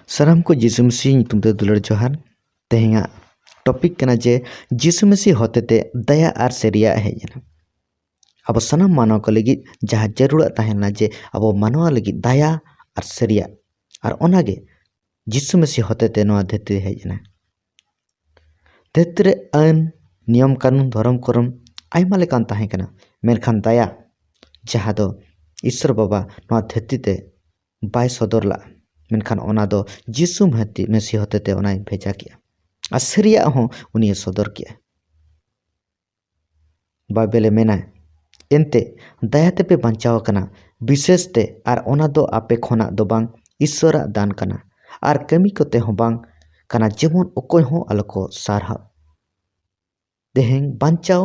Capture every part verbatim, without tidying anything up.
ᱥᱟᱱᱟᱢ ᱠᱚ ᱡᱤᱥᱩ ᱢᱟᱹᱥᱤ ᱧᱩᱛᱩᱢ ᱛᱮ ᱫᱩᱞᱟᱹᱲ ᱡᱚᱦᱟᱨ᱾ ᱛᱮᱦᱮᱧᱟᱜ ᱴᱚᱯᱤᱠ ᱠᱟᱱᱟ ᱡᱮ ᱡᱤᱥᱩ ᱢᱟᱹᱥᱤ ᱦᱚᱛᱮᱛᱮ ᱫᱟᱭᱟ ᱟᱨ ᱥᱟᱹᱨᱤᱭᱟᱜ ᱦᱮᱡ ᱮᱱᱟ᱾ ᱟᱵᱚ ᱥᱟᱱᱟᱢ ᱢᱟᱱᱣᱟ ᱠᱚ ᱞᱟᱹᱜᱤᱫ ᱡᱟᱦᱟᱸ ᱡᱟᱹᱨᱩᱲᱟᱜ ᱛᱟᱦᱮᱸ ᱞᱮᱱᱟ ᱡᱮ ᱟᱵᱚ ᱢᱟᱱᱣᱟ ᱞᱟᱹᱜᱤᱫ ᱫᱟᱭᱟ ᱟᱨ ᱥᱟᱹᱨᱤᱭᱟᱜ, ᱟᱨ ᱚᱱᱟᱜᱮ ᱡᱤᱥᱩ ᱢᱟᱹᱥᱤ ᱦᱚᱛᱮᱛᱮ ᱱᱚᱣᱟ ᱫᱷᱟᱹᱨᱛᱤ ᱨᱮ ᱦᱮᱡ ᱮᱱᱟ᱾ ᱫᱷᱟᱹᱨᱛᱤ ᱨᱮ ᱟᱹᱱ, ᱱᱤᱭᱚᱢ ᱠᱟᱹᱱᱩᱱ, ᱫᱷᱚᱨᱚᱢ ᱠᱚᱨᱚᱢ ᱟᱭᱢᱟ ᱞᱮᱠᱟᱱ ᱛᱟᱦᱮᱸ ᱠᱟᱱᱟ, ᱢᱮᱱᱠᱷᱟᱱ ᱫᱟᱭᱟ, ᱡᱟᱦᱟᱸ ᱫᱚ ᱤᱥᱥᱚᱨ ᱵᱟᱵᱟ ᱱᱚᱣᱟ ᱫᱷᱟᱹᱨᱛᱤ ᱛᱮ ᱵᱟᱭ ᱥᱚᱫᱚᱨ ᱞᱟᱜᱼᱟ, ᱢᱮᱱᱠᱷᱟᱱ ᱚᱱᱟ ᱫᱚ ᱡᱤᱥᱩ ᱢᱟᱹᱥᱤ ᱦᱚᱛᱮᱛᱮ ᱚᱱᱟᱭ ᱵᱷᱮᱡᱟ ᱠᱮᱜᱼᱟ᱾ ᱟᱨ ᱥᱟᱹᱨᱤᱭᱟᱜ ᱦᱚᱸ ᱩᱱᱤᱭᱮ ᱥᱚᱫᱚᱨ ᱠᱮᱜᱼᱟ᱾ ᱵᱟᱭᱵᱮᱞᱮ ᱢᱮᱱᱟ, ᱮᱱᱛᱮ ᱫᱟᱭᱟ ᱛᱮᱯᱮ ᱵᱟᱧᱪᱟᱣ ᱟᱠᱟᱱᱟ, ᱵᱤᱥᱮᱥ ᱛᱮ, ᱟᱨ ᱚᱱᱟ ᱫᱚ ᱟᱯᱮ ᱠᱷᱚᱱᱟᱜ ᱫᱚ ᱵᱟᱝ, ᱤᱥᱥᱚᱨᱟᱜ ᱫᱟᱱ ᱠᱟᱱᱟ, ᱟᱨ ᱠᱟᱹᱢᱤ ᱠᱚᱛᱮ ᱦᱚᱸ ᱵᱟᱝ ᱠᱟᱱᱟ, ᱡᱮᱢᱚᱱ ᱚᱠᱚᱭ ᱦᱚᱸ ᱟᱞᱚ ᱠᱚ ᱥᱟᱨᱦᱟᱣ᱾ ᱛᱮᱦᱮᱧ ᱵᱟᱧᱪᱟᱣ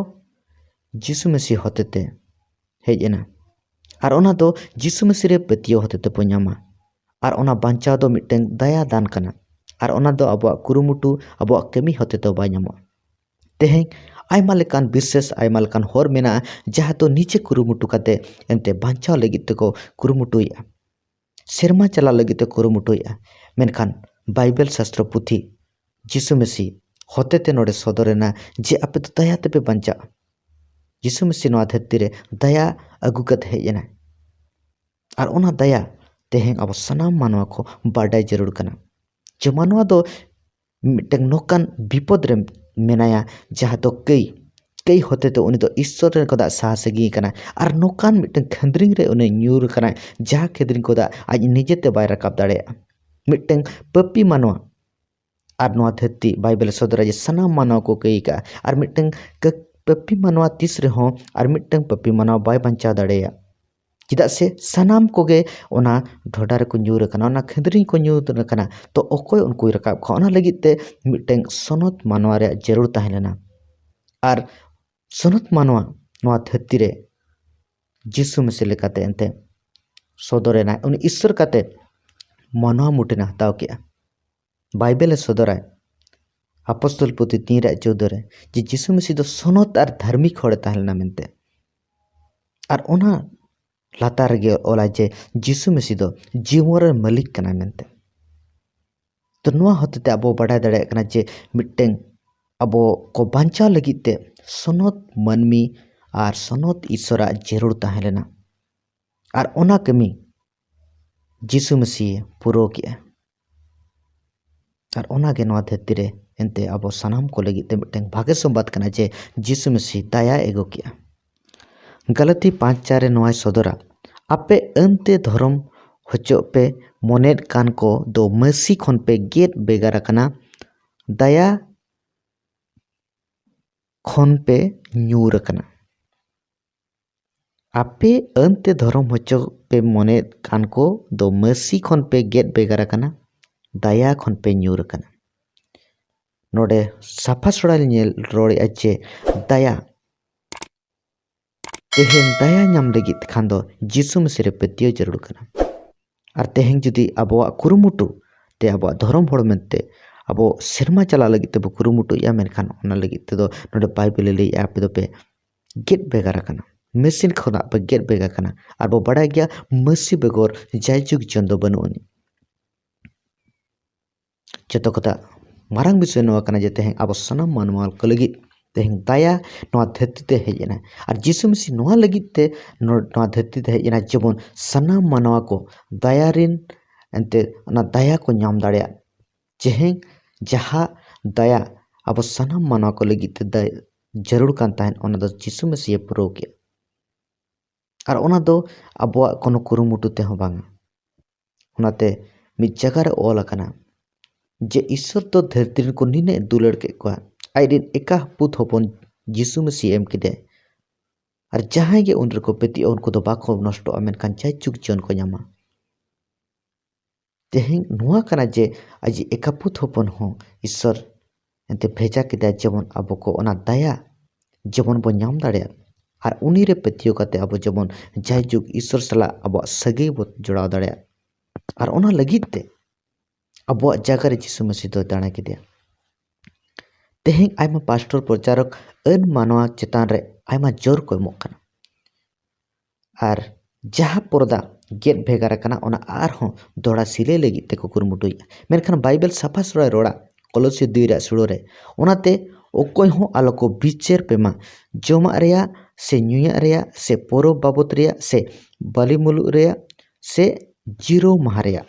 ᱡᱤᱥᱩ ᱢᱟᱹᱥᱤ ᱦᱚᱛᱮᱛᱮ ᱦᱮᱡ ᱮᱱᱟ, ᱟᱨ ᱚᱱᱟ ᱫᱚ ᱡᱤᱥᱩ ᱢᱟᱹᱥᱤ ᱨᱮ ᱯᱟᱹᱛᱭᱟᱹᱣ ᱦᱚᱛᱮᱛᱮ ᱵᱚ ᱧᱟᱢᱟ᱾ ᱟᱨ ᱚᱱᱟ ᱵᱟᱧᱪᱟᱣ ᱫᱚ ᱢᱤᱫᱴᱟᱝ ᱫᱟᱭᱟ ᱫᱟᱱ ᱠᱟᱱᱟ, ᱟᱨ ᱚᱱᱟ ᱫᱚ ᱟᱵᱚᱣᱟᱜ ᱠᱩᱨᱩᱢᱩᱴᱩ, ᱟᱵᱚᱣᱟᱜ ᱠᱟᱹᱢᱤ ᱦᱚᱛᱮᱛᱮ ᱵᱟᱭ ᱧᱟᱢᱚᱜᱼᱟ᱾ ᱛᱮᱦᱮᱧ ᱟᱭᱢᱟ ᱞᱮᱠᱟᱱ ᱵᱤᱥᱮᱥ, ᱟᱭᱢᱟ ᱞᱮᱠᱟᱱ ᱦᱚᱨ ᱢᱮᱱᱟᱜᱼᱟ, ᱡᱟᱦᱟᱸ ᱫᱚ ᱱᱤᱡᱮ ᱠᱩᱨᱩᱢᱩᱴᱩ ᱠᱟᱛᱮ ᱮᱱᱛᱮ ᱵᱟᱧᱪᱟᱣ ᱞᱟᱹᱜᱤᱫ ᱛᱮᱠᱚ ᱠᱩᱨᱩᱢᱩᱴᱩᱭᱮᱫᱼᱟ, ᱥᱮᱨᱢᱟ ᱪᱟᱞᱟᱜ ᱞᱟᱹᱜᱤᱫ ᱛᱮ ᱠᱩᱨᱩᱢᱩᱴᱩᱭᱮᱫᱼᱟ᱾ ᱢᱮᱱᱠᱷᱟᱱ ᱵᱟᱭᱵᱮᱞ ᱥᱟᱥᱛᱨᱚ ᱯᱩᱛᱷᱤ ᱡᱤᱥᱩ ᱢᱟᱹᱥᱤ ᱦᱚᱛᱮᱛᱮ ᱱᱚᱰᱮ ᱥᱚᱫᱚᱨ ᱮᱱᱟ ᱡᱮ ᱟᱯᱮ ᱫᱚ ᱫᱟᱭᱟ ᱛᱮᱯᱮ ᱵᱟᱧᱪᱟᱜᱼᱟ᱾ ᱡᱤᱥᱩ ᱢᱟᱹᱥᱤ ᱱᱚᱣᱟ ᱫᱷᱟᱹᱨᱛᱤ ᱨᱮ ᱫᱟᱭᱟ ᱟᱹᱜᱩ ᱠᱟᱛᱮ ᱦᱮᱡ ᱮᱱᱟᱭ, ᱟᱨ ᱚᱱᱟ ᱫᱟᱭᱟ ᱛᱮᱦᱮᱧ ᱟᱵᱚ ᱥᱟᱱᱟᱢ ᱢᱟᱱᱣᱟ ᱠᱚ ᱵᱟᱰᱟᱭ ᱡᱟᱹᱨᱩᱲ ᱠᱟᱱᱟ᱾ ᱡᱮ ᱢᱟᱱᱣᱟ ᱫᱚ ᱢᱤᱫᱴᱟᱝ ᱱᱚᱝᱠᱟᱱ ᱵᱤᱯᱚᱫ ᱨᱮ ᱢᱮᱱᱟᱭᱟ, ᱡᱟᱦᱟᱸ ᱫᱚ ᱠᱟᱹᱭ, ᱠᱟᱹᱭ ᱦᱚᱛᱮᱛᱮ ᱩᱱᱤ ᱫᱚ ᱤᱥᱥᱚᱨ ᱨᱮᱱ ᱠᱷᱚᱱᱟᱜ ᱥᱟᱦᱟ ᱥᱟᱺᱜᱤᱧ ᱠᱟᱱᱟ, ᱟᱨ ᱱᱚᱝᱠᱟᱱ ᱢᱤᱫᱴᱟᱝ ᱠᱷᱟᱹᱫᱽᱨᱤᱝ ᱨᱮ ᱩᱱᱤ ᱧᱩᱨ ᱟᱠᱟᱱᱟᱭ, ᱡᱟᱦᱟᱸ ᱠᱷᱟᱹᱫᱽᱨᱤᱝ ᱠᱷᱚᱱᱟᱜ ᱟᱡ ᱱᱤᱡᱮᱛᱮ ᱵᱟᱭ ᱨᱟᱠᱟᱵ ᱫᱟᱲᱮᱭᱟᱜᱼᱟ᱾ ᱢᱤᱫᱴᱟᱝ ᱯᱟᱹᱯᱤ ᱢᱟᱱᱣᱟ, ᱟᱨ ᱱᱚᱣᱟ ᱫᱷᱟᱹᱨᱛᱤ ᱵᱟᱭᱵᱮᱞ ᱥᱚᱫᱚᱨᱟ ᱡᱮ ᱥᱟᱱᱟᱢ ᱢᱟᱱᱣᱟ ᱠᱚ ᱠᱟᱹᱭ ᱠᱟᱜᱼᱟ, ᱟᱨ ᱢᱤᱫᱴᱟᱝ ᱠᱟᱹ-, ᱯᱟᱹᱯᱤ ᱢᱟᱱᱣᱟ ᱛᱤᱥ ᱨᱮᱦᱚᱸ ᱟᱨ ᱢᱤᱫᱴᱟᱝ ᱯᱟᱹᱯᱤ ᱢᱟᱱᱣᱟ ᱵᱟᱭ ᱵᱟᱧᱪᱟᱣ ᱫᱟᱲᱮᱭᱟᱜᱼᱟ᱾ ᱪᱮᱫᱟᱜ ᱥᱮ ᱥᱟᱱᱟᱢ ᱠᱚᱜᱮ ᱚᱱᱟ ᱰᱷᱚᱰᱟ ᱨᱮᱠᱚ ᱧᱩᱨ ᱟᱠᱟᱱᱟ, ᱚᱱᱟ ᱠᱷᱟᱹᱫᱽᱨᱤᱧ ᱠᱚ ᱧᱩᱨ ᱟᱠᱟᱱᱟ᱾ ᱛᱚ ᱚᱠᱚᱭ ᱩᱱᱠᱩᱭ ᱨᱟᱠᱟᱵ ᱠᱚᱣᱟ? ᱚᱱᱟ ᱞᱟᱹᱜᱤᱫ ᱛᱮ ᱢᱤᱫᱴᱟᱝ ᱥᱚᱱᱚᱛ ᱢᱟᱱᱣᱟ ᱨᱮᱭᱟᱜ ᱡᱟᱹᱨᱩᱲ ᱛᱟᱦᱮᱸ ᱞᱮᱱᱟ᱾ ᱟᱨ ᱥᱚᱱᱚᱛ ᱢᱟᱱᱣᱟ ᱱᱚᱣᱟ ᱫᱷᱟᱹᱨᱛᱤ ᱨᱮ ᱡᱤᱥᱩ ᱢᱟᱹᱥᱤ ᱞᱮᱠᱟᱛᱮ ᱮᱱᱛᱮ ᱥᱚᱫᱚᱨ ᱮᱱᱟᱭ᱾ ᱩᱱᱤ ᱤᱥᱥᱚᱨ ᱠᱟᱛᱮ ᱢᱟᱱᱣᱟ ᱢᱩᱴᱷᱟᱹᱱᱮ ᱦᱟᱛᱟᱣ ᱠᱮᱜᱼᱟ᱾ ᱵᱟᱭᱵᱮᱞᱮ ᱥᱚᱫᱚᱨᱟᱭ, ᱟᱯᱚᱥᱛᱚᱞ ᱯᱩᱛᱷᱤ ᱛᱤᱱ ᱨᱮᱭᱟᱜ ᱪᱳᱫᱽᱫᱳ ᱨᱮ, ᱡᱮ ᱡᱤᱥᱩ ᱢᱟᱹᱥᱤ ᱫᱚ ᱥᱚᱱᱚᱛ ᱟᱨ ᱫᱷᱟᱨᱢᱤᱠ ᱦᱚᱲᱮ ᱛᱟᱦᱮᱸ ᱞᱮᱱᱟ ᱢᱮᱱᱛᱮ᱾ ᱟᱨ ᱚᱱᱟ ᱞᱟᱛᱟᱨ ᱨᱮᱜᱮ ᱚᱞᱟᱭ ᱡᱮ ᱡᱤᱥᱩ ᱢᱟᱹᱥᱤ ᱫᱚ ᱡᱤᱵᱚᱱ ᱨᱮᱱ ᱢᱟᱹᱞᱤᱠ ᱠᱟᱱᱟᱭ ᱢᱮᱱᱛᱮ᱾ ᱛᱚ, ᱱᱚᱣᱟ ᱦᱚᱛᱮᱛᱮ ᱟᱵᱚ ᱵᱟᱰᱟᱭ ᱫᱟᱲᱮᱭᱟᱜ ᱠᱟᱱᱟ ᱡᱮ ᱢᱤᱫᱴᱟᱝ ᱟᱵᱚ ᱠᱚ ᱵᱟᱧᱪᱟᱣ ᱞᱟᱹᱜᱤᱫ ᱛᱮ ᱥᱚᱱᱚᱛ ᱢᱟᱹᱱᱢᱤ ᱟᱨ ᱥᱚᱱᱚᱛ ᱤᱥᱥᱚᱨᱟᱜ ᱡᱟᱹᱨᱩᱲ ᱛᱟᱦᱮᱸ ᱞᱮᱱᱟ᱾ ᱟᱨ ᱚᱱᱟ ᱠᱟᱹᱢᱤ ᱡᱤᱥᱩ ᱢᱟᱹᱥᱤᱭᱮ ᱯᱩᱨᱟᱹᱣ ᱠᱮᱜᱼᱟ᱾ ᱟᱨ ᱚᱱᱟᱜᱮ ᱱᱚᱣᱟ ᱫᱷᱟᱹᱨᱛᱤ ᱨᱮ ᱮᱱᱛᱮ ᱟᱵᱚ ᱥᱟᱱᱟᱢ ᱠᱚ ᱞᱟᱹᱜᱤᱫ ᱛᱮ ᱢᱤᱫᱴᱟᱝ ᱵᱷᱟᱜᱮ ᱥᱚᱢᱵᱟᱫ ᱠᱟᱱᱟ ᱡᱮ ᱡᱤᱥᱩ ᱢᱟᱹᱥᱤ ᱫᱟᱭᱟ ᱟᱹᱜᱩ ᱠᱮᱜᱼᱟ᱾ ᱜᱟᱞᱟᱛᱤ ᱯᱟᱸᱪ ᱪᱟᱨ ᱨᱮ ᱱᱚᱣᱟᱭ ᱥᱚᱫᱚᱨᱟ, ᱟᱯᱮ ᱟᱹᱱᱛᱮ ᱫᱷᱚᱨᱚᱢ ᱦᱚᱪᱚᱜ ᱯᱮ ᱢᱚᱱᱮᱫ ᱠᱟᱱ ᱠᱚ ᱫᱚ ᱢᱟᱹᱥᱤ ᱠᱷᱚᱱ ᱯᱮ ᱜᱮᱫ ᱵᱷᱮᱜᱟᱨ ᱟᱠᱟᱱᱟ, ᱫᱟᱭᱟ ᱠᱷᱚᱱ ᱯᱮ ᱧᱩᱨ ᱟᱠᱟᱱᱟ᱾ ᱟᱯᱮ ᱟᱹᱱᱛᱮ ᱫᱷᱚᱨᱚᱢ ᱦᱚᱪᱚ ᱯᱮ ᱢᱚᱱᱮᱫ ᱠᱟᱱ ᱠᱚ ᱫᱚ ᱢᱟᱹᱥᱤ ᱠᱷᱚᱱ ᱯᱮ ᱜᱮᱫ ᱵᱷᱮᱜᱟᱨ ᱟᱠᱟᱱᱟ, ᱫᱟᱭᱟ ᱠᱷᱚᱱ ᱯᱮ ᱧᱩᱨ ᱟᱠᱟᱱᱟ᱾ ᱱᱚᱰᱮ ᱥᱟᱯᱷᱟ ᱥᱚᱲᱟ ᱧᱮᱞ ᱨᱚᱲᱮᱫᱼᱟ ᱡᱮ ᱫᱟᱭᱟ, ᱛᱮᱦᱮᱧ ᱫᱟᱭᱟ ᱧᱟᱢ ᱞᱟᱹᱜᱤᱫ ᱠᱷᱟᱱ ᱫᱚ ᱡᱤᱥᱩ ᱢᱟᱹᱥᱤ ᱨᱮ ᱯᱟᱹᱛᱭᱟᱹᱣ ᱡᱟᱹᱨᱩᱲ ᱠᱟᱱᱟ᱾ ᱟᱨ ᱛᱮᱦᱮᱧ ᱡᱩᱫᱤ ᱟᱵᱚᱣᱟᱜ ᱠᱩᱨᱩᱢᱩᱴᱩ ᱛᱮ ᱟᱵᱚᱣᱟᱜ ᱫᱷᱚᱨᱚᱢ ᱦᱚᱲ ᱢᱮᱱᱛᱮ ᱟᱵᱚ ᱥᱮᱨᱢᱟ ᱪᱟᱞᱟᱜ ᱞᱟᱹᱜᱤᱫ ᱛᱮᱵᱚ ᱠᱩᱨᱩᱢᱩᱴᱩᱭᱮᱫᱼᱟ, ᱢᱮᱱᱠᱷᱟᱱ ᱚᱱᱟ ᱞᱟᱹᱜᱤᱫ ᱛᱮᱫᱚ ᱱᱚᱰᱮ ᱵᱟᱭᱵᱮᱞᱮ ᱞᱟᱹᱭᱮᱫᱼᱟ, ᱟᱯᱮ ᱫᱚᱯᱮ ᱜᱮᱫ ᱵᱷᱮᱜᱟᱨ ᱟᱠᱟᱱᱟ, ᱢᱟᱹᱥᱤ ᱠᱷᱚᱱᱟᱜ ᱯᱮ ᱜᱮᱫ ᱵᱷᱮᱜᱟᱨ ᱟᱠᱟᱱᱟ᱾ ᱟᱨ ᱵᱚ ᱵᱟᱲᱟᱭ ᱜᱮᱭᱟ, ᱢᱟᱹᱥᱤ ᱵᱮᱜᱚᱨ ᱡᱟᱭᱡᱩᱜᱽ ᱡᱤᱭᱚᱱ ᱫᱚ ᱵᱟᱹᱱᱩᱜ ᱟᱹᱱᱤᱡ᱾ ᱡᱚᱛᱚ ᱠᱷᱚᱱᱟᱜ ᱢᱟᱨᱟᱝ ᱵᱤᱥᱚᱭ ᱱᱚᱣᱟ ᱠᱟᱱᱟ ᱡᱮ ᱛᱮᱦᱮᱧ ᱟᱵᱚ ᱥᱟᱱᱟᱢ ᱢᱟᱱᱣᱟ ᱠᱚ ᱞᱟᱹᱜᱤᱫ ᱛᱮᱦᱮᱧ ᱫᱟᱭᱟ ᱱᱚᱣᱟ ᱫᱷᱟᱹᱨᱛᱤ ᱛᱮ ᱦᱮᱡ ᱮᱱᱟ᱾ ᱟᱨ ᱡᱤᱥᱩ ᱢᱟᱹᱥᱤ ᱱᱚᱣᱟ ᱞᱟᱹᱜᱤᱫ ᱛᱮ ᱱᱚ-, ᱱᱚᱣᱟ ᱫᱷᱟᱹᱨᱛᱤ ᱛᱮ ᱦᱮᱡ ᱮᱱᱟ, ᱡᱮᱢᱚᱱ ᱥᱟᱱᱟᱢ ᱢᱟᱱᱣᱟ ᱠᱚ ᱫᱟᱭᱟ ᱨᱮᱱ, ᱮᱱᱛᱮ ᱚᱱᱟ ᱫᱟᱭᱟ ᱠᱚ ᱧᱟᱢ ᱫᱟᱲᱮᱭᱟᱜ᱾ ᱛᱮᱦᱮᱧ ᱡᱟᱦᱟᱸ ᱫᱟᱭᱟ ᱟᱵᱚ ᱥᱟᱱᱟᱢ ᱢᱟᱱᱣᱟ ᱠᱚ ᱞᱟᱹᱜᱤᱫ ᱛᱮ ᱫᱟᱭ-, ᱡᱟᱹᱨᱩᱲ ᱠᱟᱱ ᱛᱟᱦᱮᱸᱫ, ᱚᱱᱟ ᱫᱚ ᱡᱤᱥᱩ ᱢᱟᱹᱥᱤᱭᱮ ᱯᱩᱨᱟᱹᱣ ᱠᱮᱫ᱾ ᱟᱨ ᱚᱱᱟ ᱫᱚ ᱟᱵᱚᱣᱟᱜ ᱠᱳᱱᱳ ᱠᱩᱨᱩᱢᱩᱴᱩ ᱛᱮᱦᱚᱸ ᱵᱟᱝᱟ᱾ ᱚᱱᱟᱛᱮ ᱢᱤᱫ ᱡᱟᱭᱜᱟ ᱨᱮ ᱚᱞ ᱟᱠᱟᱱᱟ ᱡᱮ ᱤᱥᱥᱚᱨ ᱫᱚ ᱫᱷᱟᱹᱨᱛᱤ ᱨᱮᱱ ᱠᱚ ᱱᱤᱱᱟᱹᱜ ᱮ ᱫᱩᱞᱟᱹᱲ ᱠᱮᱫ ᱠᱚᱣᱟ, ᱟᱡ ᱨᱮᱱ ᱮᱠᱟ ᱯᱩᱛ ᱦᱚᱯᱚᱱ ᱡᱤᱥᱩ ᱢᱟᱹᱥᱤ ᱮᱢ ᱠᱮᱫᱮᱭᱟ᱾ ᱟᱨ ᱡᱟᱦᱟᱸᱭ ᱜᱮ ᱩᱱ ᱨᱮᱠᱚ ᱯᱟᱹᱛᱭᱟᱹᱜᱼᱟ, ᱩᱱᱠᱩ ᱫᱚ ᱵᱟᱠᱚ ᱱᱚᱥᱴᱚᱜᱼᱟ, ᱢᱮᱱᱠᱷᱟᱱ ᱡᱟᱭᱡᱩᱜᱽ ᱡᱤᱭᱚᱱ ᱠᱚ ᱧᱟᱢᱟ᱾ ᱛᱮᱦᱮᱧ ᱱᱚᱣᱟ ᱠᱟᱱᱟ ᱡᱮ ᱟᱡ ᱮᱠᱟ ᱯᱩᱛ ᱦᱚᱯᱚᱱ ᱦᱚᱸ ᱤᱥᱥᱚᱨ ᱮᱱᱛᱮ ᱵᱷᱮᱡᱟ ᱠᱮᱫᱟᱭ, ᱡᱮᱢᱚᱱ ᱟᱵᱚ ᱠᱚ ᱚᱱᱟ ᱫᱟᱭᱟ ᱡᱮᱢᱚᱱ ᱵᱚᱱ ᱧᱟᱢ ᱫᱟᱲᱮᱭᱟᱜ᱾ ᱟᱨ ᱩᱱᱤ ᱨᱮ ᱯᱟᱹᱛᱭᱟᱹᱣ ᱠᱟᱛᱮ ᱟᱵᱚ ᱡᱮᱢᱚᱱ ᱡᱟᱭᱡᱩᱜᱽ ᱤᱥᱥᱚᱨ ᱥᱟᱞᱟᱜ ᱟᱵᱚᱣᱟᱜ ᱥᱟᱹᱜᱟᱹᱭ ᱵᱚ ᱡᱚᱲᱟᱣ ᱫᱟᱲᱮᱭᱟᱜ᱾ ᱟᱨ ᱚᱱᱟ ᱞᱟᱹᱜᱤᱫ ᱛᱮ ᱟᱵᱚᱣᱟᱜ ᱡᱟᱭᱜᱟ ᱨᱮ ᱡᱤᱥᱩ ᱢᱟᱹᱥᱤ ᱫᱚᱭ ᱫᱟᱬᱟ ᱠᱮᱫᱮᱭᱟ᱾ ᱛᱮᱦᱮᱧ ᱟᱭᱢᱟ ᱯᱟᱥᱴᱚᱨ ᱯᱨᱚᱪᱟᱨᱚᱠ ᱟᱹᱱ ᱢᱟᱱᱣᱟ ᱪᱮᱛᱟᱱ ᱨᱮ ᱟᱭᱢᱟ ᱡᱳᱨ ᱠᱚ ᱮᱢᱚᱜ ᱠᱟᱱᱟ᱾ ᱟᱨ ᱡᱟᱦᱟᱸ ᱯᱚᱨᱫᱟ ᱜᱮᱫ ᱵᱷᱮᱜᱟᱨ ᱟᱠᱟᱱᱟ, ᱚᱱᱟ ᱟᱨᱦᱚᱸ ᱫᱚᱦᱲᱟ ᱥᱤᱞᱟᱹᱭ ᱞᱟᱹᱜᱤᱫ ᱛᱮᱠᱚ ᱠᱩᱨᱩᱢᱩᱴᱩᱭᱮᱫᱼᱟ᱾ ᱢᱮᱱᱠᱷᱟᱱ ᱵᱟᱭᱵᱮᱞ ᱥᱟᱯᱷᱟ ᱥᱚᱲᱟᱭ ᱨᱚᱲᱟ, ᱠᱚᱞᱚᱥᱤ ᱫᱩᱭ ᱨᱮᱭᱟᱜ ᱥᱩᱲᱟᱹ ᱨᱮ, ᱚᱱᱟᱛᱮ ᱚᱠᱚᱭ ᱦᱚᱸ ᱟᱞᱚ ᱠᱚ ᱵᱤᱪᱟᱹᱨ ᱯᱮ ᱢᱟ, ᱡᱚᱢᱟᱜ ᱨᱮᱭᱟᱜ ᱥᱮ ᱧᱩᱭᱟᱜ ᱨᱮᱭᱟᱜ ᱥᱮ ᱯᱚᱨᱚᱵᱽ ᱵᱟᱵᱚᱛ ᱨᱮᱭᱟᱜ ᱥᱮ ᱵᱟᱹᱞᱤ ᱢᱩᱞᱩᱜ ᱨᱮᱭᱟᱜ ᱥᱮ ᱡᱤᱨᱟᱹᱣ ᱢᱟᱦᱟ ᱨᱮᱭᱟᱜ᱾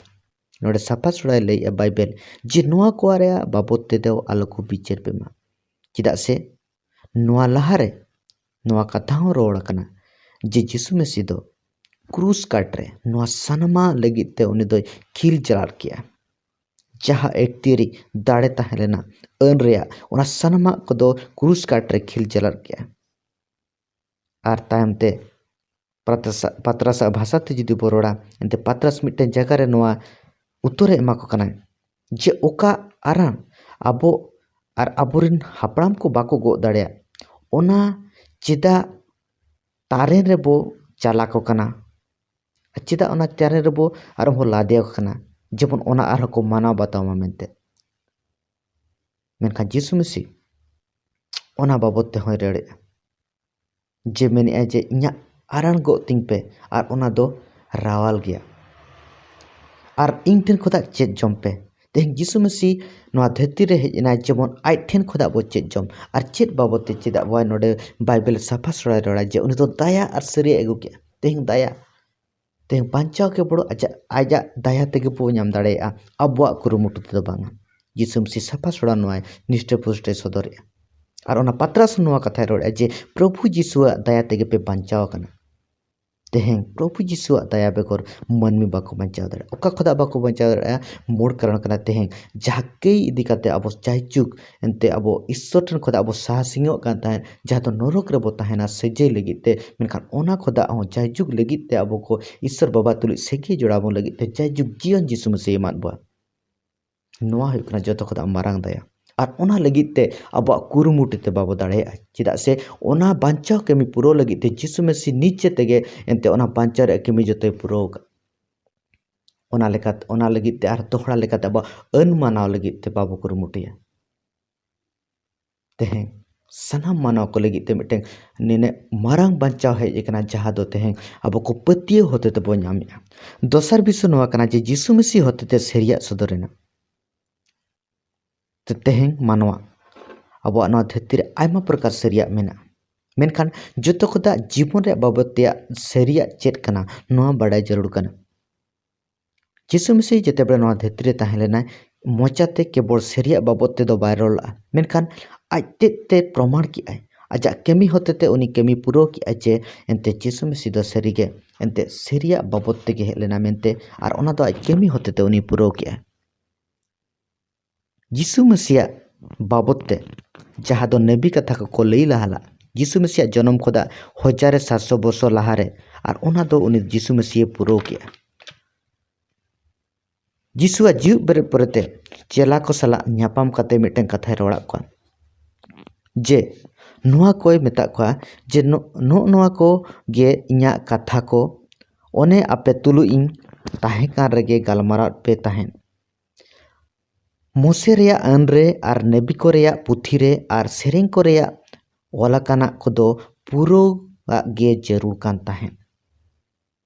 ᱱᱚᱰᱮ ᱥᱟᱯᱷᱟ ᱥᱚᱲᱟᱭ ᱞᱟᱹᱭᱮᱫᱼᱟ ᱵᱟᱭᱵᱮᱞ ᱡᱮ ᱱᱚᱣᱟ ᱠᱚ ᱨᱮᱭᱟᱜ ᱵᱟᱵᱚᱛ ᱛᱮᱫᱚ ᱟᱞᱚ ᱠᱚ ᱵᱤᱪᱟᱹᱨ ᱯᱮ ᱢᱟ, ᱪᱮᱫᱟᱜ ᱥᱮ ᱱᱚᱣᱟ ᱞᱟᱦᱟᱨᱮ ᱱᱚᱣᱟ ᱠᱟᱛᱷᱟ ᱦᱚᱸ ᱨᱚᱲ ᱟᱠᱟᱱᱟ ᱡᱮ ᱡᱤᱥᱩ ᱢᱮᱥᱤ ᱫᱚ ᱠᱨᱩᱥ ᱠᱟᱴ ᱨᱮ ᱱᱚᱣᱟ ᱥᱟᱱᱟᱢᱟᱜ ᱞᱟᱹᱜᱤᱫ ᱛᱮ ᱩᱱᱤ ᱫᱚᱭ ᱠᱷᱤᱞ ᱪᱟᱞᱟᱣ ᱠᱮᱜᱼᱟ᱾ ᱡᱟᱦᱟᱸ ᱮᱠᱛᱤᱭᱟᱹᱨᱤ ᱫᱟᱲᱮ ᱛᱟᱦᱮᱸ ᱞᱮᱱᱟ ᱟᱹᱱ ᱨᱮᱭᱟᱜ, ᱚᱱᱟ ᱥᱟᱱᱟᱢᱟᱜ ᱠᱚᱫᱚ ᱠᱨᱩᱥ ᱠᱟᱴ ᱨᱮ ᱠᱷᱤᱞ ᱪᱟᱞᱟᱣ ᱠᱮᱜᱼᱟ᱾ ᱟᱨ ᱛᱟᱭᱚᱢ ᱛᱮ ᱯᱟᱛᱨᱟᱥ, ᱯᱟᱛᱨᱟᱥᱟᱜ ᱵᱷᱟᱥᱟ ᱛᱮ ᱡᱩᱫᱤ ᱵᱚ ᱨᱚᱲᱟ, ᱮᱱᱛᱮ ᱯᱟᱛᱨᱟᱥ ᱢᱤᱫᱴᱮᱱ ᱡᱟᱭᱜᱟ ᱨᱮ ᱱᱚᱣᱟ ᱩᱛᱛᱚᱨᱮ ᱮᱢᱟ ᱠᱚ ᱠᱟᱱᱟᱭ ᱡᱮ ᱚᱠᱟ ᱟᱨᱟᱬ ᱟᱵᱚ ᱟᱨ ᱟᱵᱚᱨᱮᱱ ᱦᱟᱯᱲᱟᱢ ᱠᱚ ᱵᱟᱠᱚ ᱜᱚᱜ ᱫᱟᱲᱮᱭᱟᱜ, ᱚᱱᱟ ᱪᱮᱫᱟᱜ ᱛᱟᱨᱮᱱ ᱨᱮᱵᱚ ᱪᱟᱞᱟ ᱠᱚ ᱠᱟᱱᱟ? ᱪᱮᱫᱟᱜ ᱚᱱᱟ ᱛᱟᱨᱮᱱ ᱨᱮᱵᱚ ᱟᱨᱦᱚᱸ ᱞᱟᱫᱮᱭᱟᱠᱚ ᱠᱟᱱᱟ, ᱡᱮᱢᱚᱱ ᱚᱱᱟ ᱟᱨᱦᱚᱸ ᱠᱚ ᱢᱟᱱᱟᱣ ᱵᱟᱛᱟᱣ ᱢᱟ ᱢᱮᱱᱛᱮ? ᱢᱮᱱᱠᱷᱟᱱ ᱡᱤᱥᱩ ᱢᱟᱹᱥᱤ ᱚᱱᱟ ᱵᱟᱵᱚᱫ ᱛᱮᱦᱚᱸᱭ ᱨᱚᱲᱮᱫᱼᱟ, ᱡᱮ ᱢᱮᱱᱮᱫᱼᱟᱭ ᱡᱮ ᱤᱧᱟᱹᱜ ᱟᱨᱟᱬ ᱜᱚᱜ ᱛᱤᱧ ᱯᱮ ᱟᱨ ᱚᱱᱟ ᱫᱚ ᱨᱟᱣᱟᱞ ᱜᱮᱭᱟ, ᱟᱨ ᱤᱧ ᱴᱷᱮᱱ ᱠᱷᱚᱱᱟᱜ ᱪᱮᱫ ᱡᱚᱢ ᱯᱮ᱾ ᱛᱮᱦᱮᱧ ᱡᱤᱥᱩ ᱢᱟᱹᱥᱤ ᱱᱚᱣᱟ ᱫᱷᱟᱹᱨᱛᱤ ᱨᱮ ᱦᱮᱡ ᱮᱱᱟᱭ ᱡᱮᱢᱚᱱ ᱟᱡ ᱴᱷᱮᱱ ᱠᱷᱚᱱᱟᱜ ᱵᱚ ᱪᱮᱫ ᱡᱚᱢ, ᱟᱨ ᱪᱮᱫ ᱵᱟᱵᱚᱫ ᱛᱮ ᱪᱮᱫᱟᱜ ᱵᱚ ᱱᱚᱰᱮ ᱵᱟᱭᱵᱮᱞ ᱥᱟᱯᱷᱟ ᱥᱚᱲᱟᱭ ᱨᱚᱲᱟ ᱡᱮ ᱩᱱᱤ ᱫᱚ ᱫᱟᱭᱟ ᱟᱨ ᱥᱟᱹᱨᱤᱭᱟᱜ ᱟᱹᱜᱩ ᱠᱮᱜᱼᱟ᱾ ᱛᱮᱦᱮᱧ ᱫᱟᱭᱟ, ᱛᱮᱦᱮᱧ ᱵᱟᱧᱪᱟᱣ ᱠᱮᱵᱚᱞ ᱟᱡᱟᱜ, ᱟᱡᱟᱜ ᱫᱟᱭᱟ ᱛᱮᱜᱮ ᱵᱚ ᱧᱟᱢ ᱫᱟᱲᱮᱭᱟᱜᱼᱟ, ᱟᱵᱚᱣᱟᱜ ᱠᱩᱨᱩᱢᱩᱴᱩ ᱛᱮᱫᱚ ᱵᱟᱝᱟ᱾ ᱡᱤᱥᱩ ᱢᱟᱹᱥᱤ ᱥᱟᱯᱷᱟ ᱥᱚᱲᱟ ᱱᱚᱣᱟᱭ ᱱᱤᱥᱴᱟᱹ ᱯᱩᱥᱴᱟᱹᱭ ᱥᱚᱫᱚᱨᱮᱜᱼᱟ᱾ ᱟᱨ ᱚᱱᱟ ᱯᱟᱛᱨᱟᱥ ᱦᱚᱸ ᱱᱚᱣᱟ ᱠᱟᱛᱷᱟᱭ ᱨᱚᱲᱮᱜᱼᱟ ᱡᱮ ᱯᱨᱚᱵᱷᱩ ᱡᱤᱥᱩᱣᱟᱜ ᱫᱟᱭᱟ ᱛᱮᱜᱮ ᱯᱮ ᱵᱟᱧᱪᱟᱣ ᱟᱠᱟᱱᱟ᱾ ᱛᱮᱦᱮᱧ ᱯᱨᱚᱵᱷᱩ ᱡᱤᱥᱩᱣᱟᱜ ᱫᱟᱭᱟ ᱵᱮᱜᱚᱨ ᱢᱟᱹᱱᱢᱤ ᱵᱟᱠᱚ ᱵᱟᱧᱪᱟᱣ ᱫᱟᱲᱮᱭᱟᱜᱼᱟ᱾ ᱚᱠᱟ ᱠᱷᱚᱱᱟᱜ ᱵᱟᱠᱚ ᱵᱟᱧᱪᱟᱣ ᱫᱟᱲᱮᱭᱟᱜᱼᱟ? ᱢᱩᱲ ᱠᱟᱨᱚᱱ ᱠᱟᱱᱟ ᱛᱮᱦᱮᱧ ᱡᱟᱦᱟᱸ ᱠᱟᱹᱭ ᱤᱫᱤ ᱠᱟᱛᱮ ᱟᱵᱚ ᱡᱟᱭᱡᱩᱜᱽ ᱮᱱᱛᱮ ᱟᱵᱚ ᱤᱥᱥᱚᱨ ᱴᱷᱮᱱ ᱠᱷᱚᱱᱟᱜ ᱟᱵᱚ ᱥᱟᱦᱟ ᱥᱤᱧᱚᱜ ᱠᱟᱱ ᱛᱟᱦᱮᱸᱫ, ᱡᱟᱦᱟᱸ ᱫᱚ ᱱᱚᱨᱚᱠ ᱨᱮᱵᱚ ᱛᱟᱦᱮᱱᱟ ᱥᱟᱹᱡᱟᱹᱭ ᱞᱟᱹᱜᱤᱫ ᱛᱮ, ᱢᱮᱱᱠᱷᱟᱱ ᱚᱱᱟ ᱠᱷᱚᱱᱟᱜ ᱦᱚᱸ ᱡᱟᱭᱡᱩᱜᱽ ᱞᱟᱹᱜᱤᱫ ᱛᱮ ᱟᱵᱚ ᱠᱚ ᱤᱥᱥᱚᱨ ᱵᱟᱵᱟ ᱛᱩᱞᱩᱡ ᱥᱟᱹᱜᱟᱹᱭ ᱡᱚᱲᱟᱣ ᱵᱚᱱ ᱞᱟᱹᱜᱤᱫ ᱛᱮ ᱡᱟᱭᱡᱩᱜᱽ ᱡᱤᱭᱚᱱ ᱡᱤᱥᱩ ᱢᱟᱹᱥᱤ ᱮᱢᱟᱫ ᱵᱚᱱᱟ᱾ ᱱᱚᱣᱟ ᱦᱩᱭᱩᱜ ᱠᱟᱱᱟ ᱡᱚᱛᱚ ᱠᱷᱚᱱᱟᱜ ᱢᱟᱨᱟᱝ ᱫᱟᱭᱟ᱾ ᱟᱨ ᱚᱱᱟ ᱞᱟᱹᱜᱤᱫ ᱛᱮ ᱟᱵᱚᱣᱟᱜ ᱠᱩᱨᱩᱢᱩᱴᱩ ᱛᱮ ᱵᱟᱵᱚ ᱫᱟᱲᱮᱭᱟᱜᱼᱟ, ᱪᱮᱫᱟᱜ ᱥᱮ ᱚᱱᱟ ᱵᱟᱧᱪᱟᱣ ᱠᱟᱹᱢᱤ ᱯᱩᱨᱟᱹᱣ ᱞᱟᱹᱜᱤᱫ ᱛᱮ ᱡᱤᱥᱩ ᱢᱟᱹᱥᱤ ᱱᱤᱡᱮ ᱛᱮᱜᱮ ᱮᱱᱛᱮ ᱚᱱᱟ ᱵᱟᱧᱪᱟᱣ ᱨᱮᱭᱟᱜ ᱠᱟᱹᱢᱤ ᱡᱚᱛᱚᱭ ᱯᱩᱨᱟᱹᱣ ᱟᱠᱟᱫ᱾ ᱚᱱᱟ ᱞᱮᱠᱟᱛᱮ, ᱚᱱᱟ ᱞᱟᱹᱜᱤᱫ ᱛᱮ ᱟᱨ ᱫᱚᱦᱲᱟ ᱞᱮᱠᱟᱛᱮ ᱟᱵᱚᱣᱟᱜ ᱟᱹᱱ ᱢᱟᱱᱟᱣ ᱞᱟᱹᱜᱤᱫ ᱛᱮ ᱵᱟᱵᱚ ᱠᱩᱨᱩᱢᱩᱴᱩᱭᱟ᱾ ᱛᱮᱦᱮᱧ ᱥᱟᱱᱟᱢ ᱢᱟᱱᱣᱟ ᱠᱚ ᱞᱟᱹᱜᱤᱫ ᱛᱮ ᱢᱤᱫᱴᱟᱝ ᱱᱤᱱᱟᱹᱜ ᱢᱟᱨᱟᱝ ᱵᱟᱧᱪᱟᱣ ᱦᱮᱡ ᱟᱠᱟᱱᱟ, ᱡᱟᱦᱟᱸ ᱫᱚ ᱛᱮᱦᱮᱧ ᱟᱵᱚ ᱠᱚ ᱯᱟᱹᱛᱭᱟᱹᱣ ᱦᱚᱛᱮ ᱛᱮᱵᱚ ᱧᱟᱢᱮᱜᱼᱟ᱾ ᱫᱚᱥᱟᱨ ᱵᱤᱥᱚᱭ ᱱᱚᱣᱟ ᱠᱟᱱᱟ ᱡᱮ ᱡᱤᱥᱩ ᱢᱟᱹᱥᱤ ᱦᱚᱛᱮ ᱛᱮ ᱥᱟᱹᱨᱤᱭᱟᱜ ᱥᱚᱫᱚᱨ ᱮᱱᱟ᱾ ᱛᱮ-, ᱛᱮᱦᱮᱧ ᱢᱟᱱᱣᱟ ᱟᱵᱚᱣᱟᱜ ᱱᱚᱣᱟ ᱫᱷᱟᱹᱨᱛᱤ ᱨᱮ ᱟᱭᱢᱟ ᱯᱨᱚᱠᱟᱨ ᱥᱟᱹᱨᱤᱭᱟᱜ ᱢᱮᱱᱟᱜᱼᱟ, ᱢᱮᱱᱠᱷᱟᱱ ᱡᱚᱛᱚ ᱠᱷᱚᱱᱟᱜ ᱡᱤᱵᱚᱱ ᱨᱮᱭᱟᱜ ᱵᱟᱵᱚᱫ ᱛᱮᱭᱟᱜ ᱥᱟᱹᱨᱤᱭᱟᱜ ᱪᱮᱫ ᱠᱟᱱᱟ, ᱱᱚᱣᱟ ᱵᱟᱰᱟᱭ ᱡᱟᱹᱨᱩᱲ ᱠᱟᱱᱟ᱾ ᱡᱤᱥᱩ ᱢᱟᱹᱥᱤ ᱡᱮᱛᱮ ᱵᱮᱲᱟ ᱱᱚᱣᱟ ᱫᱷᱟᱹᱨᱛᱤ ᱨᱮ ᱛᱟᱦᱮᱸ ᱞᱮᱱᱟᱭ, ᱢᱚᱪᱟᱛᱮ ᱠᱮᱵᱚᱞ ᱥᱟᱹᱨᱤᱭᱟᱜ ᱵᱟᱵᱚᱫ ᱛᱮᱫᱚ ᱵᱟᱭ ᱨᱚᱲ ᱞᱟᱜᱼᱟ, ᱢᱮᱱᱠᱷᱟᱱ ᱟᱡ ᱛᱮᱫ ᱛᱮ ᱯᱨᱚᱢᱟᱬ ᱠᱮᱜᱼᱟᱭ᱾ ᱟᱡᱟᱜ ᱠᱟᱹᱢᱤ ᱦᱚᱛᱮ ᱛᱮ ᱩᱱᱤ ᱠᱟᱹᱢᱤ ᱯᱩᱨᱟᱹᱣ ᱠᱮᱜᱼᱟᱭ ᱡᱮ ᱮᱱᱛᱮ ᱡᱤᱥᱩ ᱢᱟᱹᱥᱤ ᱫᱚ ᱥᱟᱹᱨᱤᱜᱮ ᱮᱱᱛᱮ ᱥᱟᱹᱨᱤᱭᱟᱜ ᱵᱟᱵᱚᱫ ᱛᱮᱜᱮ ᱦᱮᱡ ᱞᱮᱱᱟ ᱢᱮᱱᱛᱮ, ᱟᱨ ᱚᱱᱟ ᱫᱚ ᱟᱡ ᱠᱟᱹᱢᱤ ᱦᱚᱛᱮ ᱛᱮ ᱩᱱᱤ ᱯᱩᱨᱟᱹᱣ ᱠᱮᱜᱼᱟᱭ᱾ ᱡᱤᱥᱩ ᱢᱟᱹᱥᱤᱭᱟᱜ ᱵᱟᱵᱚᱫ ᱛᱮ ᱡᱟᱦᱟᱸ ᱫᱚ ᱱᱟᱵᱤ ᱠᱟᱛᱷᱟ ᱠᱚᱠᱚ ᱞᱟᱹᱭ ᱞᱟᱦᱟ ᱞᱟᱜ, ᱡᱤᱥᱩ ᱢᱟᱹᱥᱤᱭᱟᱜ ᱡᱚᱱᱚᱢ ᱠᱷᱚᱱᱟᱜ ᱦᱟᱡᱟᱨ ᱥᱟᱛᱥᱚ ᱵᱚᱪᱷᱚᱨ ᱞᱟᱦᱟᱨᱮ, ᱟᱨ ᱚᱱᱟ ᱫᱚ ᱩᱱᱤ ᱡᱤᱥᱩ ᱢᱟᱹᱥᱤᱭᱮ ᱯᱩᱨᱟᱹᱣ ᱠᱮᱜᱼᱟ᱾ ᱡᱤᱥᱩᱣᱟᱜ ᱡᱤᱣᱮᱫ ᱵᱮᱨᱮᱫ ᱯᱚᱨᱮᱛᱮ ᱪᱮᱞᱟ ᱠᱚ ᱥᱟᱞᱟᱜ ᱧᱟᱯᱟᱢ ᱠᱟᱛᱮ ᱢᱤᱫᱴᱟᱝ ᱠᱟᱛᱷᱟᱭ ᱨᱚᱲᱟᱫ ᱠᱚᱣᱟ ᱡᱮ ᱱᱚᱣᱟ ᱠᱚᱭ ᱢᱮᱛᱟᱫ ᱠᱚᱣᱟ ᱡᱮ ᱱᱚ-, ᱱᱚᱜᱼᱚ ᱱᱚᱣᱟ ᱠᱚ ᱜᱮ ᱤᱧᱟᱹᱜ ᱠᱟᱛᱷᱟ ᱠᱚ ᱚᱱᱮ ᱟᱯᱮ ᱛᱩᱞᱩᱡ ᱤᱧ ᱛᱟᱦᱮᱸ ᱠᱟᱱ ᱨᱮᱜᱮ ᱜᱟᱞᱢᱟᱨᱟᱣ ᱯᱮ ᱛᱟᱦᱮᱸᱫ᱾ ᱢᱳᱥᱮ ᱨᱮᱭᱟᱜ ᱟᱹᱱ ᱨᱮ ᱟᱨ ᱱᱮᱵᱤ ᱠᱚ ᱨᱮᱭᱟᱜ ᱯᱩᱛᱷᱤ ᱨᱮ ᱟᱨ ᱥᱮᱨᱮᱧ ᱠᱚ ᱨᱮᱭᱟᱜ ᱚᱞ ᱟᱠᱟᱱᱟᱜ ᱠᱚᱫᱚ ᱯᱩᱨᱟᱹᱣᱟᱜ ᱜᱮ ᱡᱟᱹᱨᱩᱲ ᱠᱟᱱ ᱛᱟᱦᱮᱸᱫ᱾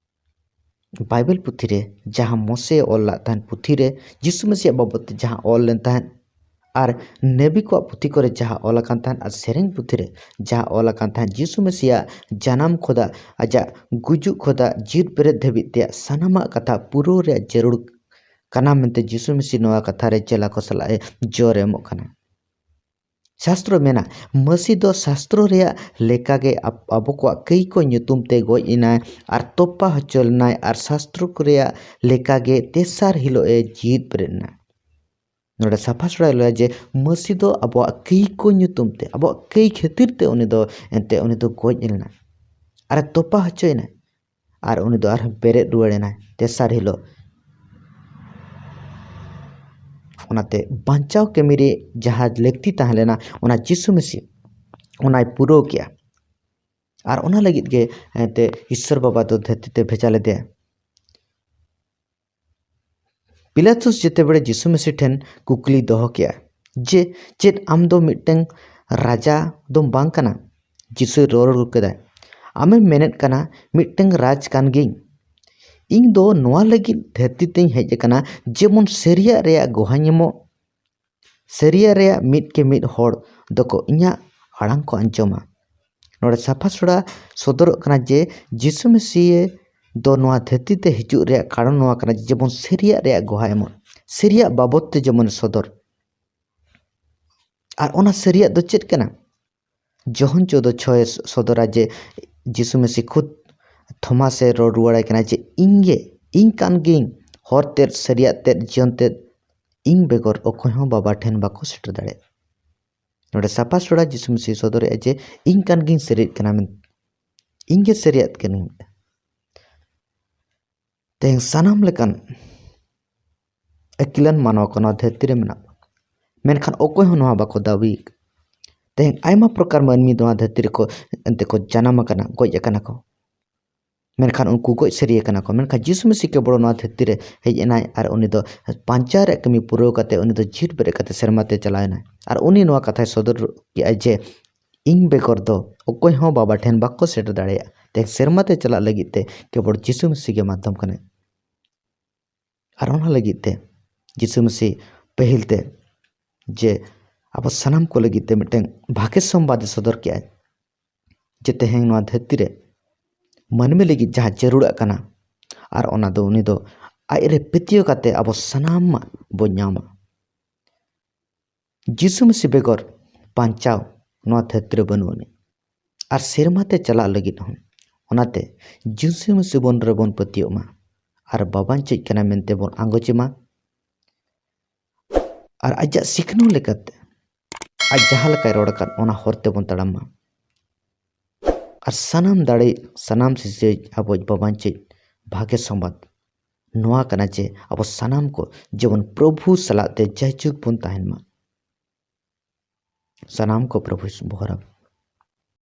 ᱵᱟᱭᱵᱮᱞ ᱯᱩᱛᱷᱤ ᱨᱮ ᱡᱟᱦᱟᱸ ᱢᱳᱥᱮ ᱚᱞ ᱞᱟᱜ ᱛᱟᱦᱮᱸᱫ, ᱯᱩᱛᱷᱤ ᱨᱮ ᱡᱤᱥᱩ ᱢᱟᱹᱥᱤᱭᱟᱜ ᱵᱟᱵᱚᱫ ᱛᱮ ᱡᱟᱦᱟᱸ ᱚᱞ ᱞᱮᱱ ᱛᱟᱦᱮᱸᱫ, ᱟᱨ ᱱᱮᱵᱤ ᱠᱚᱣᱟᱜ ᱯᱩᱛᱷᱤ ᱠᱚᱨᱮ ᱡᱟᱦᱟᱸ ᱚᱞ ᱟᱠᱟᱱ ᱛᱟᱦᱮᱸᱫ, ᱟᱨ ᱥᱮᱨᱮᱧ ᱯᱩᱛᱷᱤ ᱨᱮ ᱡᱟᱦᱟᱸ ᱚᱞ ᱟᱠᱟᱱ ᱛᱟᱦᱮᱸᱫ, ᱡᱤᱥᱩ ᱢᱟᱹᱥᱤᱭᱟᱜ ᱡᱟᱱᱟᱢ ᱠᱷᱚᱱᱟᱜ ᱟᱡᱟᱜ ᱜᱩᱡᱩᱜ ᱠᱷᱚᱱᱟᱜ ᱡᱤᱣᱮᱫ ᱵᱮᱨᱮᱫ ᱫᱷᱟᱹᱵᱤᱡ ᱛᱮᱭᱟᱜ ᱥᱟᱱᱟᱢᱟᱜ ᱠᱟᱛᱷᱟ ᱯᱩᱨᱟᱹᱣ ᱨᱮᱭᱟᱜ ᱡᱟᱹᱨᱩᱲ ᱠᱟᱱᱟ ᱢᱮᱱᱛᱮ ᱡᱤᱥᱩ ᱢᱟᱹᱥᱤ ᱱᱚᱣᱟ ᱠᱟᱛᱷᱟ ᱨᱮ ᱪᱮᱞᱟ ᱠᱚ ᱥᱟᱞᱟᱜ ᱮ ᱡᱳᱨ ᱮ ᱮᱢᱚᱜ ᱠᱟᱱᱟ᱾ ᱥᱟᱥᱛᱨᱚ ᱢᱮᱱᱟ, ᱢᱟᱹᱥᱤ ᱫᱚ ᱥᱟᱥᱛᱨᱚ ᱨᱮᱭᱟᱜ ᱞᱮᱠᱟᱜᱮ ᱟᱵ-, ᱟᱵᱚ ᱠᱚᱣᱟᱜ ᱠᱟᱹᱭ ᱠᱚ ᱧᱩᱛᱩᱢ ᱛᱮ ᱜᱚᱡ ᱮᱱᱟᱭ ᱟᱨ ᱛᱚᱯᱟ ᱦᱚᱪᱚ ᱞᱮᱱᱟᱭ ᱟᱨ ᱥᱟᱥᱛᱨᱚ ᱠᱚ ᱨᱮᱭᱟᱜ ᱞᱮᱠᱟᱜᱮ ᱛᱮᱥᱟᱨ ᱦᱤᱞᱳᱜ ᱮ ᱡᱤᱣᱤᱫ ᱵᱮᱨᱮᱫ ᱮᱱᱟ᱾ ᱱᱚᱰᱮ ᱥᱟᱯᱷᱟ ᱥᱚᱲᱟᱭ ᱞᱟᱹᱭᱟ ᱡᱮ ᱢᱟᱹᱥᱤ ᱫᱚ ᱟᱵᱚᱣᱟᱜ ᱠᱟᱹᱭ ᱠᱚ ᱧᱩᱛᱩᱢ ᱛᱮ, ᱟᱵᱚᱣᱟᱜ ᱠᱟᱹᱭ ᱠᱷᱟᱹᱛᱤᱨ ᱛᱮ ᱩᱱᱤ ᱫᱚ ᱮᱱᱛᱮ ᱩᱱᱤ ᱫᱚ ᱜᱚᱡ ᱞᱮᱱᱟ ᱟᱨ ᱮ ᱛᱚᱯᱟ ᱦᱚᱪᱚᱭᱮᱱᱟ᱾ ᱟᱨ ᱩᱱᱤ ᱫᱚ ᱟᱨᱦᱚᱸ ᱵᱮᱨᱮᱫ ᱨᱩᱣᱟᱹᱲ ᱮᱱᱟᱭ ᱛᱮᱥᱟᱨ ᱦᱤᱞᱳᱜ᱾ ᱚᱱᱟᱛᱮ ᱵᱟᱧᱪᱟᱣ ᱠᱟᱹᱢᱤ ᱨᱮ ᱡᱟᱦᱟᱸ ᱞᱟᱹᱠᱛᱤ ᱛᱟᱦᱮᱸ ᱞᱮᱱᱟ, ᱚᱱᱟ ᱡᱤᱥᱩ ᱢᱟᱹᱥᱤ ᱚᱱᱟᱭ ᱯᱩᱨᱟᱹᱣ ᱠᱮᱜᱼᱟ᱾ ᱟᱨ ᱚᱱᱟ ᱞᱟᱹᱜᱤᱫ ᱜᱮ ᱮᱱᱛᱮ ᱤᱥᱥᱚᱨ ᱵᱟᱵᱟ ᱫᱚ ᱫᱷᱟᱹᱨᱛᱤ ᱛᱮ ᱵᱷᱮᱡᱟ ᱞᱮᱫᱮᱭᱟ᱾ ᱯᱤᱞᱟᱛᱩᱥ ᱡᱮᱛᱮ ᱵᱮᱲᱮ ᱡᱤᱥᱩ ᱢᱟᱹᱥᱤ ᱴᱷᱮᱱ ᱠᱩᱠᱞᱤ ᱫᱚᱦᱚ ᱠᱮᱜᱼᱟ ᱡᱮ, "ᱪᱮᱫ ᱟᱢ ᱫᱚ ᱢᱤᱫᱴᱟᱝ ᱨᱟᱡᱟ ᱫᱚᱢ ᱵᱟᱝ ᱠᱟᱱᱟ᱾ ᱡᱤᱥᱩᱭ ᱨᱚᱲ ᱨᱩᱣᱟᱹᱲ ᱠᱮᱫᱟᱭ, ᱟᱢᱮᱢ ᱢᱮᱱᱮᱫ ᱠᱟᱱᱟ ᱢᱤᱫᱴᱟᱝ ᱨᱟᱡᱽ ᱠᱟᱱ ᱜᱤᱭᱟᱹᱧ᱾ ᱤᱧ ᱫᱚ ᱱᱚᱣᱟ ᱞᱟᱹᱜᱤᱫ ᱫᱷᱟᱹᱨᱛᱤ ᱛᱮᱧ ᱦᱮᱡ ᱟᱠᱟᱱᱟ, ᱡᱮᱢᱚᱱ ᱥᱟᱹᱨᱤᱭᱟᱜ ᱨᱮᱭᱟᱜ ᱜᱚᱦᱟᱧ ᱮᱢᱚᱜ᱾ ᱥᱟᱹᱨᱤᱭᱟᱜ ᱨᱮᱭᱟᱜ ᱢᱤᱫ ᱠᱮ ᱢᱤᱫ ᱦᱚᱲ ᱫᱚᱠᱚ ᱤᱧᱟᱹᱜ ᱟᱲᱟᱝ ᱠᱚ ᱟᱸᱡᱚᱢᱟ᱾ ᱱᱚᱰᱮ ᱥᱟᱯᱷᱟ ᱥᱚᱲᱟ ᱥᱚᱫᱚᱨᱚᱜ ᱠᱟᱱᱟ ᱡᱮ ᱡᱤᱥᱩ ᱢᱮᱥᱤ ᱫᱚ ᱱᱚᱣᱟ ᱫᱷᱟᱹᱨᱛᱤ ᱛᱮ ᱦᱤᱡᱩᱜ ᱨᱮᱭᱟᱜ ᱠᱟᱨᱚᱱ ᱱᱚᱣᱟ ᱠᱟᱱᱟ ᱡᱮ ᱡᱮᱢᱚᱱ ᱥᱟᱹᱨᱤᱭᱟᱜ ᱨᱮᱭᱟᱜ ᱜᱚᱦᱟ ᱮᱢᱚᱜ, ᱥᱟᱹᱨᱤᱭᱟᱜ ᱵᱟᱵᱚᱫ ᱛᱮ ᱡᱮᱢᱚᱱ ᱥᱚᱫᱚᱨ᱾ ᱟᱨ ᱚᱱᱟ ᱥᱟᱹᱨᱤᱭᱟᱜ ᱫᱚ ᱪᱮᱫ ᱠᱟᱱᱟ? ᱡᱚᱦᱚᱱ ᱪᱳᱫᱽᱫᱳ ᱪᱷᱚᱭ ᱥᱚᱫᱚᱨᱟ ᱡᱮ ᱡᱤᱥᱩ ᱢᱮᱥᱤ ᱠᱷᱩᱫ ᱛᱷᱚᱢᱟᱥᱮ ᱨᱚᱲ ᱨᱩᱣᱟᱹᱲᱟᱭ ᱠᱟᱱᱟ ᱡᱮ, "ᱤᱧ ᱜᱮ, ᱤᱧ ᱠᱟᱱ ᱜᱤᱭᱟᱹᱧ ᱦᱚᱨ ᱛᱮᱫ, ᱥᱟᱹᱨᱤᱭᱟᱜ ᱛᱮᱫ, ᱡᱤᱭᱚᱱ ᱛᱮᱫ, ᱤᱧ ᱵᱮᱜᱚᱨ ᱚᱠᱚᱭ ᱦᱚᱸ ᱵᱟᱵᱟ ᱴᱷᱮᱱ ᱵᱟᱠᱚ ᱥᱮᱴᱮᱨ ᱫᱟᱲᱮᱭᱟᱜᱼᱟ᱾" ᱱᱚᱰᱮ ᱥᱟᱯᱷᱟ ᱥᱚᱲᱟ ᱡᱤᱥᱩ ᱢᱮᱥᱤ ᱥᱚᱫᱚᱨᱮᱜᱼᱟ ᱡᱮ, "ᱤᱧ ᱠᱟᱱ ᱜᱤᱭᱟᱹᱧ ᱥᱟᱹᱨᱤᱭᱟᱜ ᱠᱟᱱᱟ ᱢᱮᱱᱛᱮ, ᱤᱧ ᱜᱮ ᱥᱟᱹᱨᱤᱭᱟᱜ ᱠᱟᱹᱱᱟᱹᱧ᱾" ᱛᱮᱦᱮᱧ ᱥᱟᱱᱟᱢ ᱞᱮᱠᱟᱱ ᱟᱹᱠᱤᱞᱟᱱ ᱢᱟᱱᱣᱟ ᱠᱚ ᱱᱚᱣᱟ ᱫᱷᱟᱹᱨᱛᱤ ᱨᱮ ᱢᱮᱱᱟᱜ ᱠᱚᱣᱟ, ᱢᱮᱱᱠᱷᱟᱱ ᱚᱠᱚᱭ ᱦᱚᱸ ᱱᱚᱣᱟ ᱵᱟᱠᱚ ᱫᱟᱹᱵᱤ᱾ ᱛᱮᱦᱮᱧ ᱟᱭᱢᱟ ᱯᱨᱚᱠᱟᱨ ᱢᱟᱹᱱᱢᱤ ᱱᱚᱣᱟ ᱫᱷᱟᱹᱨᱛᱤ ᱨᱮᱠᱚ ᱮᱱᱛᱮ ᱠᱚ ᱡᱟᱱᱟᱢ ᱟᱠᱟᱱᱟ, ᱜᱚᱡ ᱟᱠᱟᱱᱟ ᱠᱚ, ᱢᱮᱱᱠᱷᱟᱱ ᱩᱱᱠᱩ ᱜᱚᱡ ᱥᱟᱹᱨᱤ ᱟᱠᱟᱱᱟ ᱠᱚ, ᱢᱮᱱᱠᱷᱟᱱ ᱡᱤᱥᱩ ᱢᱮᱥᱤ ᱠᱮᱵᱚᱞ ᱱᱚᱣᱟ ᱫᱷᱟᱹᱨᱛᱤ ᱨᱮ ᱦᱮᱡ ᱮᱱᱟᱭ ᱟᱨ ᱩᱱᱤ ᱫᱚ ᱵᱟᱧᱪᱟᱣ ᱨᱮᱭᱟᱜ ᱠᱟᱹᱢᱤ ᱯᱩᱨᱟᱹᱣ ᱠᱟᱛᱮ ᱩᱱᱤ ᱫᱚ ᱡᱤᱣᱮᱫ ᱵᱮᱨᱮᱫ ᱠᱟᱛᱮ ᱥᱮᱨᱢᱟ ᱛᱮ ᱪᱟᱞᱟᱣ ᱮᱱᱟᱭ᱾ ᱟᱨ ᱩᱱᱤ ᱱᱚᱣᱟ ᱠᱟᱛᱷᱟᱭ ᱥᱚᱫᱚᱨ ᱠᱮᱜᱼᱟ ᱡᱮ, "ᱤᱧ ᱵᱮᱜᱚᱨ ᱫᱚ ᱚᱠᱚᱭ ᱦᱚᱸ ᱵᱟᱵᱟ ᱴᱷᱮᱱ ᱵᱟᱠᱚ ᱥᱮᱴᱮᱨ ᱫᱟᱲᱮᱭᱟᱜᱼᱟ᱾" ᱛᱮᱦᱮᱧ ᱥᱮᱨᱢᱟ ᱛᱮ ᱪᱟᱞᱟᱜ ᱞᱟᱹᱜᱤᱫ ᱛᱮ ᱠᱮᱵᱚᱞ ᱡᱤᱥᱩ ᱢᱮᱥᱤ ᱜᱮ ᱢᱟᱫᱽᱫᱷᱚᱢ ᱠᱟᱱᱟᱭ᱾ ᱟᱨ ᱚᱱᱟ ᱞᱟᱹᱜᱤᱫ ᱛᱮ ᱡᱤᱥᱩ ᱢᱮᱥᱤ ᱯᱟᱹᱦᱤᱞ ᱛᱮ ᱡᱮ ᱟᱵᱚ ᱥᱟᱱᱟᱢ ᱠᱚ ᱞᱟᱹᱜᱤᱫ ᱛᱮ ᱢᱤᱫᱴᱟᱝ ᱵᱷᱟᱜᱮ ᱥᱚᱢᱵᱟᱫ ᱮ ᱥᱚᱫᱚᱨ ᱠᱮᱜᱼᱟᱭ ᱡᱮ ᱛᱮᱦᱮᱧ ᱱᱚᱣᱟ ᱫᱷᱟᱹᱨᱛᱤ ᱨᱮ ᱢᱟᱹᱱᱢᱤ ᱞᱟᱹᱜᱤᱫ ᱡᱟᱦᱟᱸ ᱡᱟᱹᱨᱩᱲᱟᱜ ᱠᱟᱱᱟ, ᱟᱨ ᱚᱱᱟ ᱫᱚ ᱩᱱᱤ ᱫᱚ ᱟᱡ ᱨᱮ ᱯᱟᱹᱛᱭᱟᱹᱣ ᱠᱟᱛᱮ ᱟᱵᱚ ᱥᱟᱱᱟᱢᱟᱜ ᱵᱚᱱ ᱧᱟᱢᱟ᱾ ᱡᱤᱥᱩ ᱢᱟᱹᱥᱤ ᱵᱮᱜᱚᱨ ᱵᱟᱧᱪᱟᱣ ᱱᱚᱣᱟ ᱫᱷᱟᱹᱨᱛᱤ ᱨᱮ ᱵᱟᱹᱱᱩᱜ ᱟᱹᱱᱤᱡ, ᱟᱨ ᱥᱮᱨᱢᱟ ᱛᱮ ᱪᱟᱞᱟᱜ ᱞᱟᱹᱜᱤᱫ ᱦᱚᱸ᱾ ᱚᱱᱟᱛᱮ ᱡᱤᱥᱩ ᱢᱟᱹᱥᱤ ᱵᱚᱱ ᱨᱮᱵᱚᱱ ᱯᱟᱹᱛᱭᱟᱹᱜ ᱢᱟ ᱟᱨ ᱵᱟᱵᱟᱧᱪᱤᱡ ᱠᱟᱱᱟ ᱢᱮᱱᱛᱮ ᱵᱚᱱ ᱟᱸᱜᱚᱪᱮ ᱢᱟ᱾ ᱟᱨ ᱟᱡᱟᱜ ᱥᱤᱠᱷᱱᱟᱹᱣ ᱞᱮᱠᱟᱛᱮ ᱟᱡ ᱡᱟᱦᱟᱸ ᱞᱮᱠᱟᱭ ᱨᱚᱲ ᱟᱠᱟᱫ ᱚᱱᱟ ᱦᱚᱨ ᱛᱮᱵᱚᱱ ᱛᱟᱲᱟᱢ ᱢᱟ᱾ ᱟᱨ ᱥᱟᱱᱟᱢ ᱫᱟᱲᱮ, ᱥᱟᱱᱟᱢ ᱥᱤᱥᱤᱨᱡ ᱟᱵᱚᱭᱤᱡ ᱵᱟᱵᱟᱧᱪᱤᱡ ᱵᱷᱟᱜᱮ ᱥᱚᱢᱵᱟᱫ ᱱᱚᱣᱟ ᱠᱟᱱᱟ ᱡᱮ ᱟᱵᱚ ᱥᱟᱱᱟᱢ ᱠᱚ ᱡᱮᱢᱚᱱ ᱯᱨᱚᱵᱷᱩ ᱥᱟᱞᱟᱜ ᱛᱮ ᱡᱟᱭᱡᱩᱜᱽ ᱵᱚᱱ ᱛᱟᱦᱮᱱ ᱢᱟ᱾ ᱥᱟᱱᱟᱢ ᱠᱚ ᱯᱨᱚᱵᱷᱩ ᱵᱚᱦᱚᱨᱟᱢ